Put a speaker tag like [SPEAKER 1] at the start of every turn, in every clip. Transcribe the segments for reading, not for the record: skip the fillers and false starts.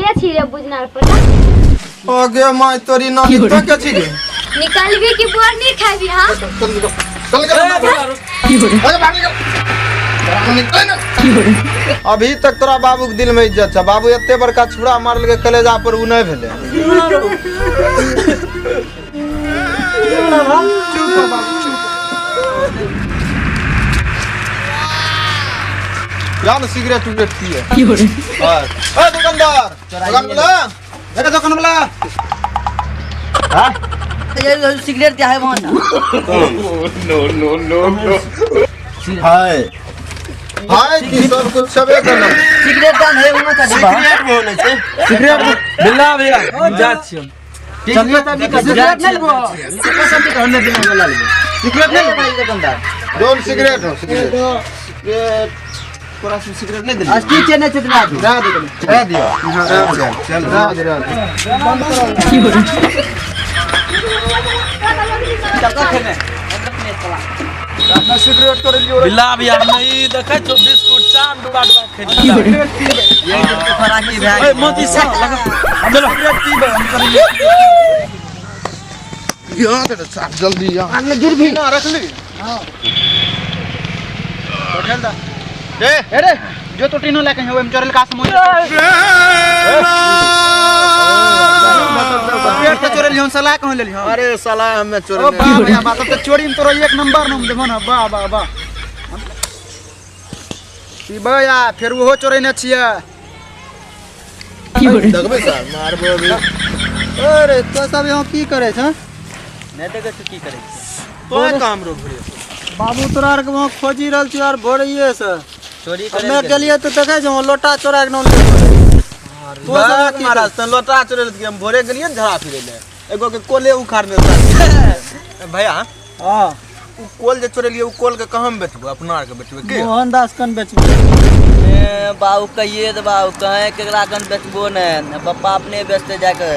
[SPEAKER 1] के छी रे बुझनार पता?
[SPEAKER 2] ओगे my तोरी नानी तो के छी गे?
[SPEAKER 1] निकलबी कि बोर नहीं खाबी? हां
[SPEAKER 2] चल निकल, चल निकल, अरे भाग निकल, निकल ना। अभी तक तोरा बाबू के दिल में इज्जत छ। बाबू एते बड़का छुरा मारलकै कलेजा पर, उ नहीं भेलै। चुप हो बाबू, चुप। जा ना सिगरेट उगरेट पिए। हाँ। ए दुकानदार, दुकान वाला, देखो दुकान वाला।
[SPEAKER 3] ये सिगरेट क्या है वहाँ ना?
[SPEAKER 2] हाय हाय, की सब कुछ सबे करना।
[SPEAKER 3] सिगरेट दान है वहाँ का।
[SPEAKER 2] सिगरेट बोले छै, सिगरेट।
[SPEAKER 4] बिल्ला भैया, जा छियै।
[SPEAKER 3] चलिए तब निकल। सिगरेट नहीं लेबो?
[SPEAKER 2] सिगरेट नहीं।
[SPEAKER 3] भाई दुकानदार
[SPEAKER 2] दोन सिगरेट हो, सिगरेट, सिगरेट। तोरा से सिगरेट नहीं दिली।
[SPEAKER 3] आज की चेने चेतना दू।
[SPEAKER 2] दे दे, दे दियो। चल चल, दे दे, दे।
[SPEAKER 3] टका खेने।
[SPEAKER 2] अपना सिगरेट तोरे लियो।
[SPEAKER 4] बिल्ला भैया, हम ई देखै छौ बिस्कुट चाम डुबा डुबा खेलियै।
[SPEAKER 3] ये फराकी भए।
[SPEAKER 4] ए मोती से लगा, चलो सिगरेट पीबै हम करिए।
[SPEAKER 2] यहाँ दे साफ, जल्दी यहाँ।
[SPEAKER 3] हमने गिर भी
[SPEAKER 2] ना रख ली। हां, बैठल दा। ए
[SPEAKER 5] अरे जो तो टीनो लेके होए चोरल का समोय पेट से चोरल हूं साला, कहूं लेली।
[SPEAKER 2] अरे साला, हमें चोर।
[SPEAKER 5] ओ बा भैया बा, तब तो चोरी में तोरो एक नंबर न देखो ना। बा बा बा, पीबो या फिर ओहो चोरै ने छियै।
[SPEAKER 2] देखबे सर, मारबो अभी।
[SPEAKER 5] अरे तो सब यहाँ की करे छ?
[SPEAKER 3] नहीं देखै छी की करै छी।
[SPEAKER 2] तो काम रो भरे।
[SPEAKER 5] बाबू, तोरा आर के वहाँ खोजी रहल छी यार भोरइए से।
[SPEAKER 3] चोरी करे
[SPEAKER 5] हमे गेलियै तऽ देखै छै लोटा चोरा के नाम।
[SPEAKER 2] तो सब महाराज त लोटा चोरे के हम भोरे गेलियै ने झड़ा फिरे ले, एगो के कोले उखाड़ने भैया।
[SPEAKER 5] हां।
[SPEAKER 2] उ कोल जे चोरेलियै, उ कोल के कहाँ बेचबो? अपना आर के बेचबे के?
[SPEAKER 5] मोहनदास कन बेचबो।
[SPEAKER 3] ए बाबू, कहिए दे बाबू, कहे केकरा कन बेचबो ने, पप्पा अपने बेचते जाके।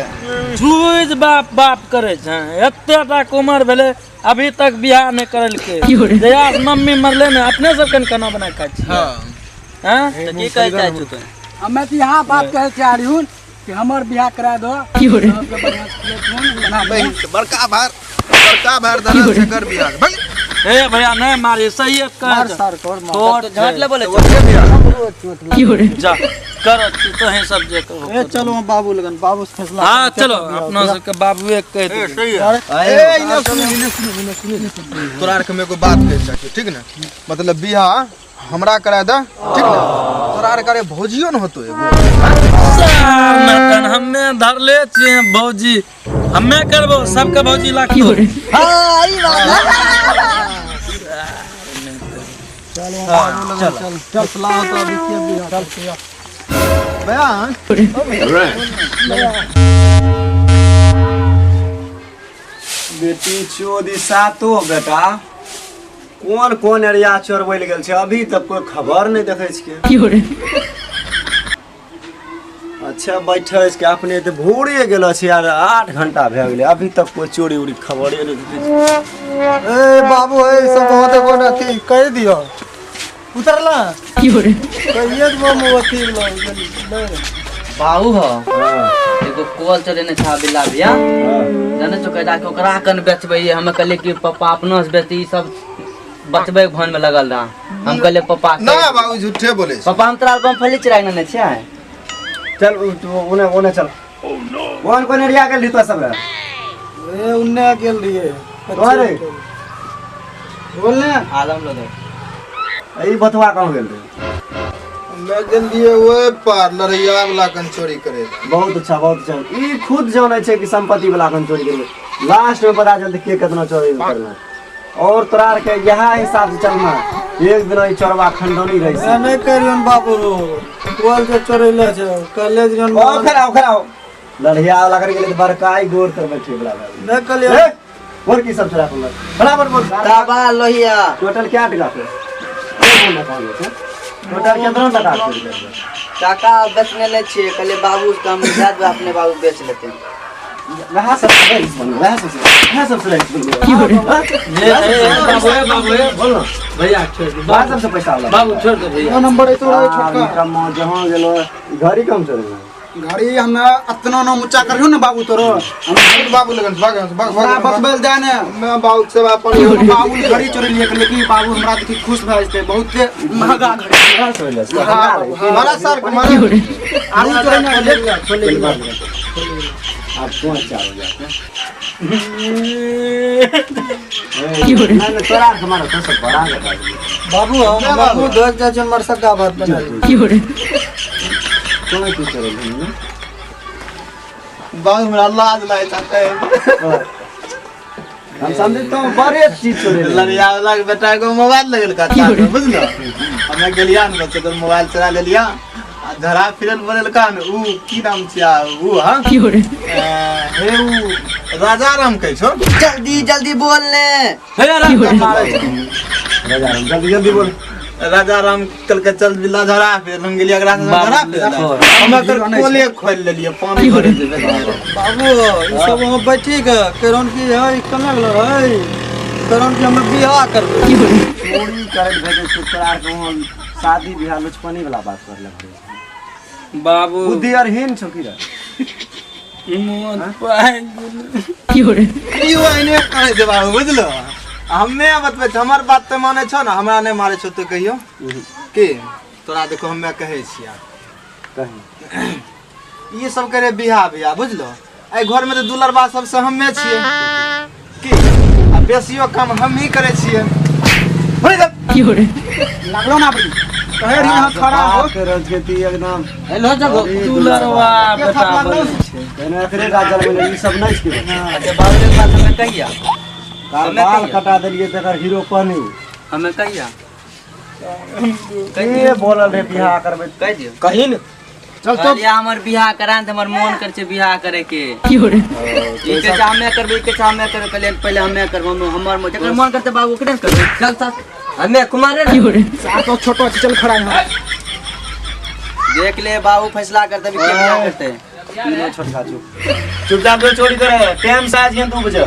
[SPEAKER 4] चूज बाप बाप करे छै, एते टा के उमर भेलै, अभी तक बियाह नहि करलकै। जहिया से मम्मी मरले ने, अपने सब कन खाना बना खाइ छियै।
[SPEAKER 2] हां।
[SPEAKER 4] हैं?
[SPEAKER 3] तऽ की कहै चाहै छु तू?
[SPEAKER 5] हमे तऽ यहाँ बात कहै चाह रही हूँ कि हमर बियाह करा दो, सबके बढ़िआँ से खिलेथुन, बना दो।
[SPEAKER 2] बहिन के बड़का भार, बड़का भार धरल छै कर बियाह भल।
[SPEAKER 4] ए भैया, नहीं मारी, सही है।
[SPEAKER 5] मार
[SPEAKER 4] कर
[SPEAKER 5] सार कर मार।
[SPEAKER 4] छोट
[SPEAKER 3] तऽ झाँट ले बोले।
[SPEAKER 2] ओते बियाह
[SPEAKER 4] जा करो तो ही सब जे कहो।
[SPEAKER 5] ए चलो बाबू लगन, बाबू से फैसला।
[SPEAKER 4] हाँ चलो, अपना सबके बाबुए कह
[SPEAKER 2] ए
[SPEAKER 4] देबै।
[SPEAKER 2] सही है। ए इने सुन, इने सुन, इने सुन। तोरा आर के हम एगो बात कहि चाहै छियौ, ठीक ने? मतलब बियाह हमरा करा दे, ठीक ने? तोरा आर करे भौजियो ने होतो एगो।
[SPEAKER 4] नतन हम्मे धरले छियै भौजी, हम्मे करबो सबके भौजी लाखो।
[SPEAKER 3] हां, ई बात।
[SPEAKER 5] चल चल, फैसला होतो अभी के बियाह। चल
[SPEAKER 2] भैया।
[SPEAKER 6] बेटी चोदी सातो बेटा कोन कोन एरिया चोरबै लए गेल छै, अभी तक कोई खबर नहि देखै छियै। अच्छा बैठे छै अपने तऽ भोरे गेल छै यार, 8 घंटा भए गेलै, अभी तक कोई चोरी उरी खबरे नहि देखै छै।
[SPEAKER 5] ए बाबू, ए सब बहुत एगो अथी कहि दियो, उतरला कहिए देबो हम अथी वाला।
[SPEAKER 3] बाबू हो, एगो कोल चोरेने छा बिल्ला भैया, जाने छो? कहता कि ओकरा कन बेचबै। हमे कहलिए कि पप्पा अपना से बेचते, ई सब बचबै के भान में लगल रहा। हम कहलिए पप्पा
[SPEAKER 2] ना बाबू, झूठे बोले छै।
[SPEAKER 3] पप्पा, हम तोरा बम फली चुरा के ने छियै।
[SPEAKER 6] चल ओने ओने चल। कोन कोन एरिया गेल रही तो सब रे?
[SPEAKER 5] ए उन्ने गेल रहिए।
[SPEAKER 6] तोरे
[SPEAKER 5] बोल ने।
[SPEAKER 3] आलम लोग।
[SPEAKER 6] ई बतवा कहाँ गेल रही?
[SPEAKER 2] हमे गेलियै ओहि पार लड़ैया वाला कन चोरी करे।
[SPEAKER 6] बहुत अच्छा, बहुत अच्छा। ई खुद जानै छै कि संपत्ति वाला कन चोरी करबै, लास्ट में पता चलतै के कितना चोरी करना। और तोरा आर के यह हिसाब से चलना, एक दिन ई चोरवा खंडोनी रही
[SPEAKER 5] ए नहीं करियन बाबू रो, कोल जे चोरैले छै कॉलेज जन।
[SPEAKER 6] ओ खड़ा हो, खड़ा हो। लड़िया वाला कर गेलै तऽ बड़काई गोर तर बैठे वाला।
[SPEAKER 5] नहीं कहलिए।
[SPEAKER 6] ए और की सब चोरा करलक? बराबर बोल।
[SPEAKER 3] ताबा लोहिया।
[SPEAKER 6] टोटल क्या टका पे बोलना कहाँ छै? टोटल कितना टका चोरी करलक?
[SPEAKER 3] टाका बेचने नहि छियै, कहलिए बाबू के हम दए देबै, अपने बाबू बेच लेते।
[SPEAKER 6] वएह सब रईस बनल, वएह सब, वएह सब रईस बनल।
[SPEAKER 4] ए ए बाबू, ए बाबू, ए
[SPEAKER 6] बोल ना।
[SPEAKER 4] भैया, छोड़ दे।
[SPEAKER 6] वएह सबसे पैसा वाला।
[SPEAKER 4] बाबू, छोड़ दे भैया।
[SPEAKER 5] नंबर है तोरा छोटका।
[SPEAKER 6] कम जहाँ गेलो, घड़ी कम चोरी।
[SPEAKER 5] घड़ी हमे अतना ना ऊंचा करियो ना बाबू तोरो
[SPEAKER 2] हम बाबू लगन भाग भाग
[SPEAKER 5] हमरा बतबेल दे ने
[SPEAKER 2] मैं बाबू के सेवा पर
[SPEAKER 5] बाबू घड़ी चोरी लिए लेकिन बाबू हमरा देखी खुश भए जेतै बहुत महंगा घड़ी
[SPEAKER 2] हमारा सर हमारा
[SPEAKER 5] आरू चोरी ना ले
[SPEAKER 6] अब कौन चार हो जाते नहीं नहीं तोरा हमारा तो सब बड़ा है
[SPEAKER 5] बाबू हम बाबू दोस्त जा जन मर सका बात बना
[SPEAKER 6] कौन की चोरी
[SPEAKER 2] बाबू हमरा लाज लाए चाहते है
[SPEAKER 6] हम समझे तो बड़े चीज चोरी
[SPEAKER 2] लड़िया वाला के बेटा को मोबाइल लगल का बुझलो हमें गेलिया न बच्चे तो मोबाइल चला लेलिया आ धरा फिरल बोलल का न ऊ की नाम छिया ऊ हां हे ऊ राजा राम कहै छो
[SPEAKER 3] जल्दी जल्दी बोल ने
[SPEAKER 4] हे
[SPEAKER 6] राजा राम जल्दी जल्दी बोल
[SPEAKER 2] राजा राम कल के चल बिल्ला धरा फिर हम गेलिया एकरा से धरा फिर हम एकर कोले खोल लेलिए पानी भरे देबे
[SPEAKER 5] बाबू ई सब वहाँ बैठी के करन की है कना गेल है करन की हम बियाह करबै
[SPEAKER 6] चोरी करैत भेजै छौ तोरा आर के वहाँ शादी बियाह लुचपनी वाला बात कर लग
[SPEAKER 4] बाबू
[SPEAKER 6] बुद्धि आर हीन छौ की रे
[SPEAKER 4] मोन पाइ
[SPEAKER 2] ई ओहने करै छै बाबू बुझलो हमे बतबै छी हमर बात तऽ मानै छौ ने हमरा नहि मारै छौ तो कहियो की तोरा देखो हमे कहै छियै
[SPEAKER 6] कहीं
[SPEAKER 2] ई सब करे बियाह बियाह बुझलो एहि घर में तऽ दुलरबा सबसे हमे छियै की आ बेसियो काम हम ही करै छियै
[SPEAKER 5] लागलो ना बड़ी कहे रही यहाँ खड़ा हो
[SPEAKER 6] के रोज के ती एकदम
[SPEAKER 3] हेलो जगो
[SPEAKER 4] दुलरवा बेटा बनै छै
[SPEAKER 6] एने एकरे गाजर में ई सब नहीं छै
[SPEAKER 3] अच्छा बाबू के बात हमें कहिया
[SPEAKER 6] काल बाल कटा देलिए तकर हीरो पानी
[SPEAKER 3] हमें कहिया
[SPEAKER 6] के बोलल रे बियाह करबै
[SPEAKER 3] कह दियो
[SPEAKER 2] कही ने
[SPEAKER 5] चल चल
[SPEAKER 3] कहलिया हमर बियाह करान त हमर मोन कर छै बियाह करे के ई के चाह हमे करबै ई के चाह हमे करबै कहलियै पहिले हमे करबै हमर मोन जकर मोन करते बाबू ओकरे ने करबै चल चल हमे कुमारे ने
[SPEAKER 5] साथ छोटो छै चल खड़ा यहाँ
[SPEAKER 3] देख ले बाबू फैसला करते भी के बियाह करते
[SPEAKER 6] तीनों छोटका चुप चुपचाप जो चोरी करे टाइम से आज 2 बजे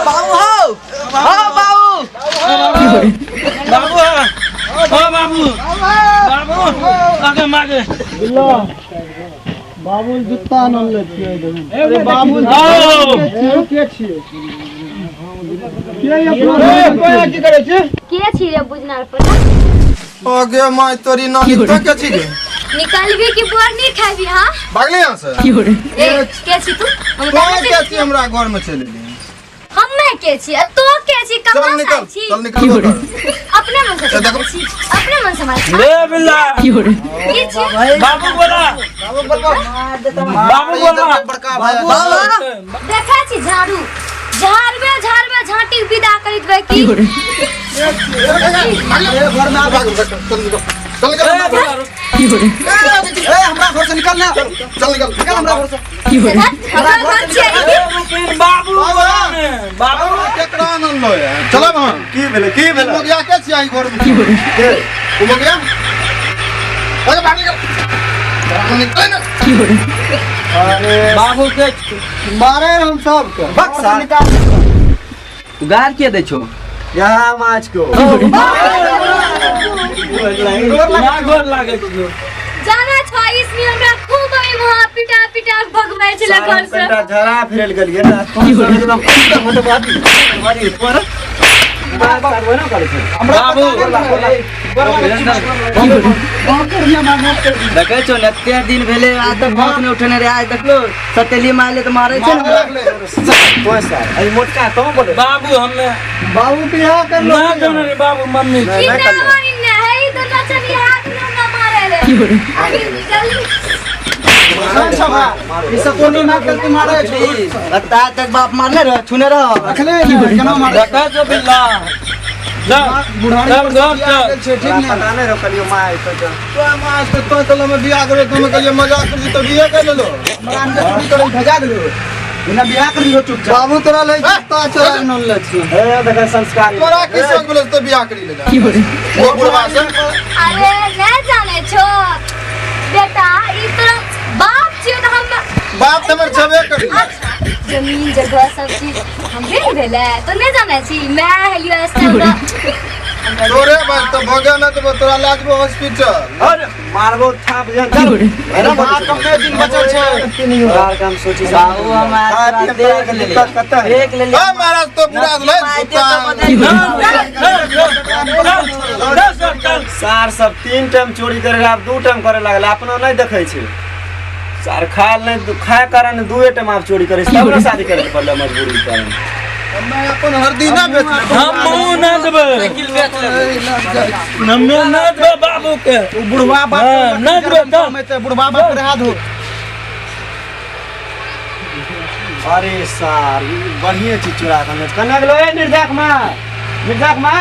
[SPEAKER 3] बाबू हो हो बाबू
[SPEAKER 4] बाबू ओ बाबू बाबू आगे मागे
[SPEAKER 5] बाबू जूता आनल छियै अरे बाबू के छियै के अपना की करै छी
[SPEAKER 1] के छी रे बुझनार पता
[SPEAKER 2] ओगे my तोरी नानी तो के छी गे
[SPEAKER 1] निकलबी की बोर नहीं खाबी हां
[SPEAKER 2] भागले यहाँ से
[SPEAKER 1] ए के छी तू हम
[SPEAKER 2] तो के छी हमरा घर में चलि एली
[SPEAKER 1] हम्मे के छी आ तो के छी
[SPEAKER 2] चल
[SPEAKER 1] कहाँ से
[SPEAKER 2] निकल
[SPEAKER 1] छी
[SPEAKER 2] चल निकल घर।
[SPEAKER 1] अपने मन से
[SPEAKER 2] देखो।
[SPEAKER 1] छी अपने मन से मार छी
[SPEAKER 4] ले बिल्ला
[SPEAKER 1] के छी
[SPEAKER 4] बाबू बोला
[SPEAKER 2] बाबू बोलबो
[SPEAKER 4] बाबू बोला
[SPEAKER 2] बड़का भाई
[SPEAKER 1] देखा छी झाड़ू झाड़बे झाड़बे झांटी विदा करित बे की
[SPEAKER 2] भागले घर में आ भाग चल निकल चल निकल
[SPEAKER 5] ए हमरा घर से निकल ना
[SPEAKER 2] चल निकल
[SPEAKER 5] निकल हमरा घर से
[SPEAKER 1] हमरा घर छियै
[SPEAKER 4] ए बाबू बोला ने बाबू
[SPEAKER 2] केकरा आनंद लो चलब हम
[SPEAKER 6] की भेलै की भेलै
[SPEAKER 2] उमगिया के छियै ई घर में
[SPEAKER 6] के
[SPEAKER 2] उमगिया अरे भाग निकल निकल ना
[SPEAKER 6] अरे
[SPEAKER 4] बाबू के
[SPEAKER 5] मारे हम सबके
[SPEAKER 6] बक्सा
[SPEAKER 3] तू गार के दै छो
[SPEAKER 6] यहाँ माछ को
[SPEAKER 4] ना गोर लागै छियो
[SPEAKER 1] जाना छो इसमें हमरा खूब अभी वहां पिटा पिटा के भगबै छले घर से
[SPEAKER 6] कनिटा झरा फिरल गेलियै ना तों सब एकदम मोटे बाती मारी पर
[SPEAKER 4] बाबू
[SPEAKER 3] देखै छौ ने एते दिन भेलै आ तक हाथ नहि उठेने रहे, आज देखलो सतेली मारले तऽ मारै छै ने।
[SPEAKER 6] तो सर अरे मोटका तो बोले
[SPEAKER 4] बाबू हमे
[SPEAKER 5] बाबू बियाह कर लो
[SPEAKER 4] ना जाने रे बाबू मम्मी
[SPEAKER 1] की ना मारिने है ई तो नचनी हाथ में ना मारे रे जल्दी
[SPEAKER 2] ई सब कोनो ना गलती मारे छौ।
[SPEAKER 3] बता तक बाप मारने रह छुने रह
[SPEAKER 2] रखले केना मारे
[SPEAKER 4] देखै छौ बिल्ला जा
[SPEAKER 2] बुढ़ारी
[SPEAKER 4] चल घर चल।
[SPEAKER 2] छै ठीक ने
[SPEAKER 6] पता नहीं रोकलियो मां आइ तो
[SPEAKER 2] तो मां तो तो चलो में बियाह करे तो में कहिए मजाक कर तो बियाह कर लेलो हमरा अंदर चोरी करे भेजा देलो बिना बियाह कर लियो चुपचाप।
[SPEAKER 5] बाबू तोरा ले जूता चोरा न ले छी।
[SPEAKER 6] ए देखा संस्कार
[SPEAKER 2] तोरा की संग बोले तो बियाह करी लेला वो बुढ़वा से।
[SPEAKER 1] अरे नहीं जाने छो बेटा ई तोरा बाप छियो त हम
[SPEAKER 2] बाप त हमर छबे करी।
[SPEAKER 1] अच्छा जमीन जगह सब चीज हमरे ने भेलै तो नहीं जाने छी मैं हेलियो ऐसे
[SPEAKER 2] तोरे बात तो भगे ना तो तोरा लागबो हॉस्पिटल।
[SPEAKER 6] अरे मारबो थाप जे चल
[SPEAKER 2] अरे बाप कमे दिन बचल छै।
[SPEAKER 6] बार काम सोची
[SPEAKER 3] बाबू हमारा देख ले देख ले।
[SPEAKER 2] हां महाराज तो बुरा ले
[SPEAKER 6] सार सब 3 टाइम चोरी करे रहे, आब 2 टाइम करे लागल अपनो नहीं देखै छै सार खायल नहीं खाए कारण 2 टाइम आप चोरी करे तब ना शादी करे पड़ले मजबूरी के कारण।
[SPEAKER 2] हम्मे अपन हर दिना बेच
[SPEAKER 4] हम मुंह ना देबै
[SPEAKER 3] साइकिल बेच लेबै
[SPEAKER 4] हम्मे ना देबै बाबू के
[SPEAKER 2] उ बुढ़वा बाप
[SPEAKER 4] ना देबै
[SPEAKER 2] त बुढ़वा बाप के हाथ हो।
[SPEAKER 6] अरे सार बढ़िया चीज चोरा के कने गेलो ए निर्धाक मां निर्धाक मां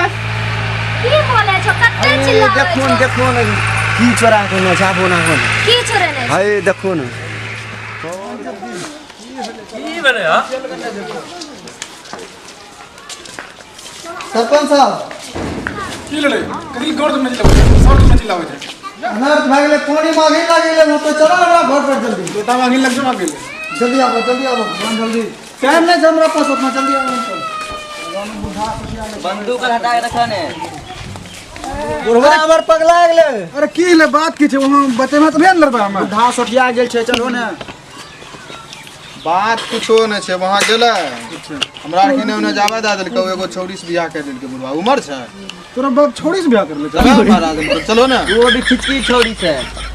[SPEAKER 1] की बोले छो कते चिल्लावे
[SPEAKER 6] देखो न देखो न की चोरा के न जाबो ना हो
[SPEAKER 1] की चोरा ने
[SPEAKER 6] हे देखो न
[SPEAKER 4] की भेलै ह
[SPEAKER 5] सरपंच साहब
[SPEAKER 7] की लड़े कहीं गौर में चिल्लावे शॉर्ट में चिल्लावे थे
[SPEAKER 5] अनर्थ भए गेलै पानी मांगे लागेले हम तो चलो हमरा घर पर जल्दी
[SPEAKER 7] बेटा मांगे लग जो मांगे
[SPEAKER 5] जल्दी आबो जल्दी आबो जल्दी टाइम नहीं छै हमरा पास उतना जल्दी आबो।
[SPEAKER 3] बंदूक हटा के रखा ने
[SPEAKER 5] बुढ़वा हमर पगला गेलै।
[SPEAKER 7] अरे की ले बात की छै वहां बतेमा तबे न लड़बा हम
[SPEAKER 2] बुढ़ा सोटिया गेल छै चलो ने बात कुछो नहीं छै वहां गेलै हमरा आर के ने ओने जावे दा देलकै एगो छौड़ी से बियाह कर देलकै बुढ़वा उमर छै
[SPEAKER 7] तोरा बाप छौड़ी से बियाह कर ले
[SPEAKER 2] चलो महाराज चलो ने
[SPEAKER 3] वो भी खिचकी छौड़ी से।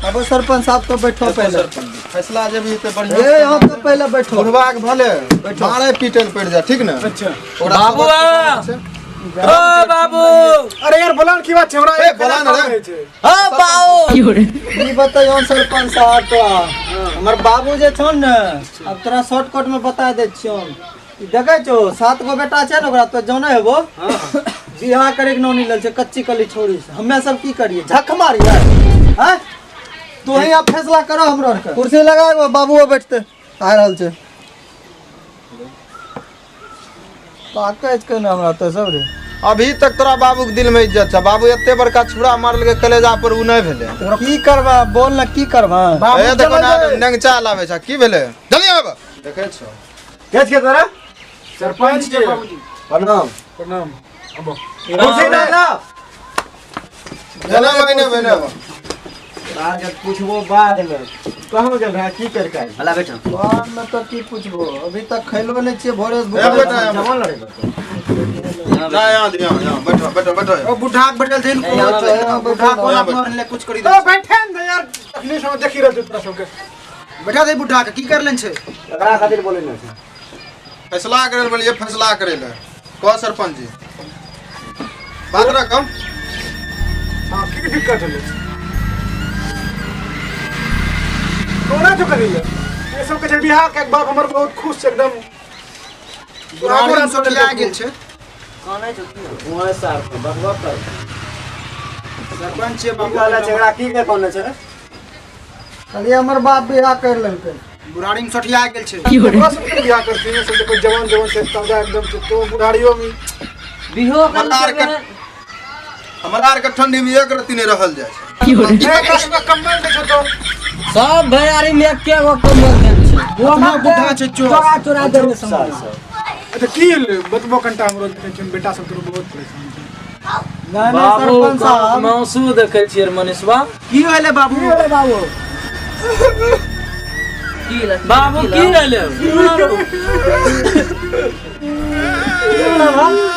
[SPEAKER 5] अब सरपंच साहब तो बैठो पहले
[SPEAKER 2] फैसला जे भी ते बढ़िया
[SPEAKER 5] ए हम तो पहले बैठो
[SPEAKER 2] बुढ़वा के भले मारे पीटल पड़ जा ठीक ने।
[SPEAKER 7] अच्छा
[SPEAKER 4] बाबू ओ बाबू
[SPEAKER 7] अरे यार बोला की बात छै हमरा
[SPEAKER 2] ए बोला न रे
[SPEAKER 3] हां बाबू
[SPEAKER 5] ई बताइयो सरपंच साहब तो हमर बाबू जे छन ने अब तोरा शॉर्टकट में बता दे छियन देखै छो 7 गो बेटा छै ने ओकरा तो जानै हेबो बियाह करे के नौनी लेल छै कच्ची कली छोड़ी से हमे सब की करिए झक मारिए हैं तो ही आप फैसला करो हमरो के कुर्सी लगाए बाबूओ बैठते आ रहल छै ताकै के ने हमरा तो सब रे।
[SPEAKER 2] अभी तक तोरा बाबू के दिल में इज्जत छै बाबू एते बड़का छुरा मारलकै कलेजा पर उ नहीं भेलै
[SPEAKER 5] की करबा बोल ना की करबा
[SPEAKER 2] ए देखो ना नंगचा लावे छै की भेलै जल्दी आब देखै छौ
[SPEAKER 6] के छै तोरा
[SPEAKER 7] सरपंच के बाबूजी
[SPEAKER 6] प्रणाम
[SPEAKER 7] प्रणाम आबो
[SPEAKER 6] कुर्सी ना ना
[SPEAKER 2] चलो महीने भेलै
[SPEAKER 6] आज पूछबो बाद में कहूं गेल रहा की कर के
[SPEAKER 3] भला बैठो
[SPEAKER 5] बाद में तो की पूछबो अभी तक खैलो नहीं छियै भोरे से
[SPEAKER 2] ए बेटा
[SPEAKER 6] जमा लड़े
[SPEAKER 2] ना यहां यहां बैठो बैठो बैठो
[SPEAKER 7] ओ बुढ़ा के बैठल छै बुढ़ा कोना मारले ले कुछ करी दे ओ बैठे न यार तखनी समय देखी रहल तोरा सबके बैठा दे बुढ़ा के की कर लेन छै
[SPEAKER 6] एकरा खातिर बोले ना छै
[SPEAKER 2] फैसला करे ले बोलिए फैसला करे ले कह सरपंच जी बात रखम।
[SPEAKER 7] हां की दिक्कत होले कोना जो करी ये सब के बियाह के बाप हमर बहुत खुश छै एकदम बुढ़ा सोटिया गेल छै
[SPEAKER 3] कोना जो की
[SPEAKER 6] ओए सार बकबक कर
[SPEAKER 7] सरपंच छै
[SPEAKER 6] बाबू कहला छै एकरा की के कोने छै
[SPEAKER 5] खाली हमर बाप बियाह कर लेलकै
[SPEAKER 7] बुढ़ारी में सोटिया गेल छै ओकरा सब के बियाह करथिन सब देखो जवान जवान से ताजा एकदम से तो बुढ़ारियो में
[SPEAKER 3] बिहो कर
[SPEAKER 2] हमरा आर के ठंडी में एक रत्ती नहीं रहल जाय छै
[SPEAKER 7] एक कम्बल दे छो तो
[SPEAKER 3] सब भैयारी में एके गो कम्बल देल छै
[SPEAKER 7] अपना बुढ़ा छै
[SPEAKER 4] चोरा चोरा देले
[SPEAKER 6] सार सब
[SPEAKER 7] अच्छा की बतबो कंटा हमरो देखै छियै बेटा सब तोरो बहुत परेशान छै।
[SPEAKER 5] ना ना सरपंच साहब
[SPEAKER 4] मांसू देखै छियै मनीषवा
[SPEAKER 7] की होले बाबू
[SPEAKER 5] की होले बाबू
[SPEAKER 3] की लग
[SPEAKER 4] बाबू की रहले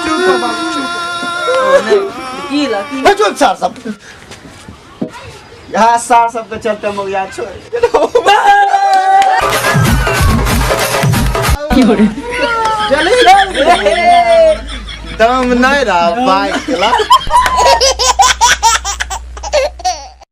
[SPEAKER 7] चुप बाबू चुप।
[SPEAKER 3] की ला की
[SPEAKER 2] हे चुप सार सब यहाँ सार सबके चलते मौगिया छोड़ दम नहीं रहा बाइक ला।